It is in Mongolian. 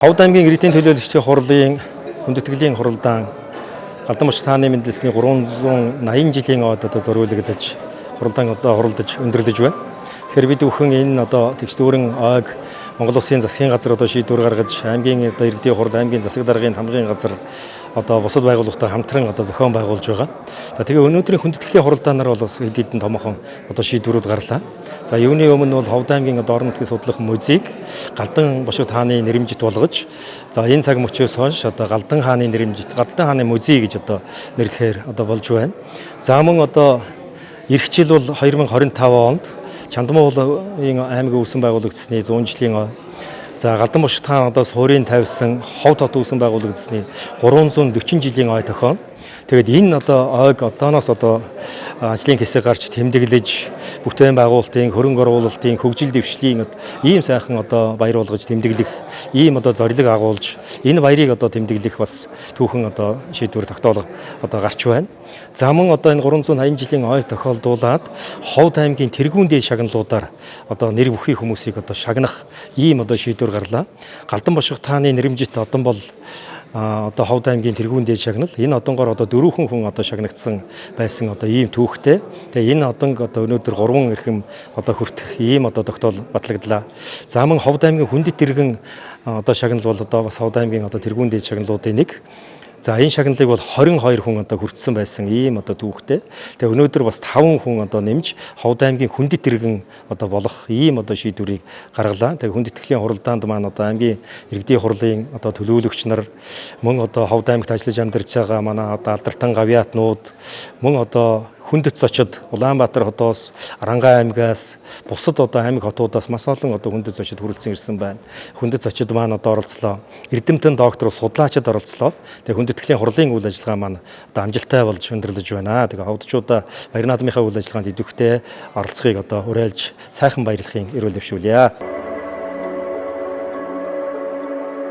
Ховд аймгийн иргэдийн төлөөлөгчдийн хурлын хүндэтгэлийн хуралдаан Галдан бошиг хааны мэндэлсний 380 жилийн ойд одоо зориулагдаж хуралдаан одоо хуралдаж өндөрлөж байна. Тэгэхээр бид бүхэн энэ одоо тэгш дүүрэн ойг Монгол Улсын засгийн газар одоо шийдвэр гаргаж аймгийн одоо иргэдийн хурал, аймгийн засаг даргын тамгын газар одоо бусад байгууллагатай хамтран одоо зохион байгуулж байгаа. За тэгээ өнөөдрийн хүндэтгэлийн хуралдаанаар бол бас хэд хэдэн томоохон одоо шийдвэрүүд гарлаа. За юуны өмнө бол Ховд аймгийн одоо орон нутгийн судлах музейг Галдан бошиг хааны нэрэмжит болгож, за энэ цаг мөчөөс хойш одоо Галдан хааны нэрэмжит, Галдан хааны музей гэж одоо нэрлэхээр одоо болж байна. За мөн одоо эх жил бол 2025 онд Чандмуулын аймаг үүсэн байгуулагдсны 100 жилийн, за Галдан бошиг хаан одоо суурийн тавьсан Ховд хот үүсэн байгуулагдсны 340 жилийн ой тохион. Тэгээд энэ одоо ойг одооноос одоо ажлын хэсэг гарч тэмдэглэж, бүтээн байгуулалтын, хөрөнгө оруулалтын, хөгжил дэвшлийн ийм сайхан одоо баяр болгож тэмдэглэх, ийм одоо зорилго агуулж энэ баярыг одоо тэмдэглэх бас түүхэн одоо шийдвэр тогтоол одоо гарч байна. За мөн одоо энэ 380 жилийн ой тохиолдуулаад Ховд аймгийн тэргүүн дээд шагналуудаар одоо нэр бүхий хүмүүсийг одоо шагнах ийм одоо шийдвэр гарлаа. Галдан бошиг тааны нэрэмжит одон бол одоо Ховд аймгийн тэргүүн дээд шагнал, энэ одонгоор одоо дөрвөн хүн одоо шагнагдсан байсан одоо ийм түүхтэй. Тэгээ энэ одонг одоо өнөөдөр 3 эрхэм одоо хүртэх ийм одоо тогтоол батлагдлаа. За мөн Ховд аймгийн хүндэт иргэн одоо шагнал бол одоо бас Ховд аймгийн одоо тэргүүн дээд шагналуудын нэг. За энэ шагналыг бол 22 хүн одоо хүртсэн байсан ийм одоо түүхтэй. Тэгээ өнөөдөр бас 5 хүн одоо нэмж Ховд аймгийн хүндэт иргэн одоо болох ийм одоо шийдвэрийг гаргалаа. Тэгээ хүндэтгэлийн хуралдаанд маань одоо аймгийн иргэдийн хурлын одоо төлөөлөгч нар, мөн одоо Ховд аймагт ажиллаж амьдарч байгаа манай одоо алдартан гавьяатнууд, мөн одоо хүндэт зочид Улаанбаатар хотоос, Арангаа аймгаас, бусад одоо аймаг хотуудаас маш олон одоо хүндэт зочид хүрэлцэн ирсэн байна. Хүндэт зочид маань одоо оролцлоо. Эрдэмтэн доктор судлаачид оролцлоо. Тэгээ хүндэтгэлийн хурлын үйл ажиллагаа маань одоо амжилттай болж өндөрлөж байна. Тэгээ ховдчуудаа баяр наадмынхаа үйл ажиллагаанд идэвхтэй оролцохыг одоо уриалж сайхан баярлахын эрүүл дэвшүүлье.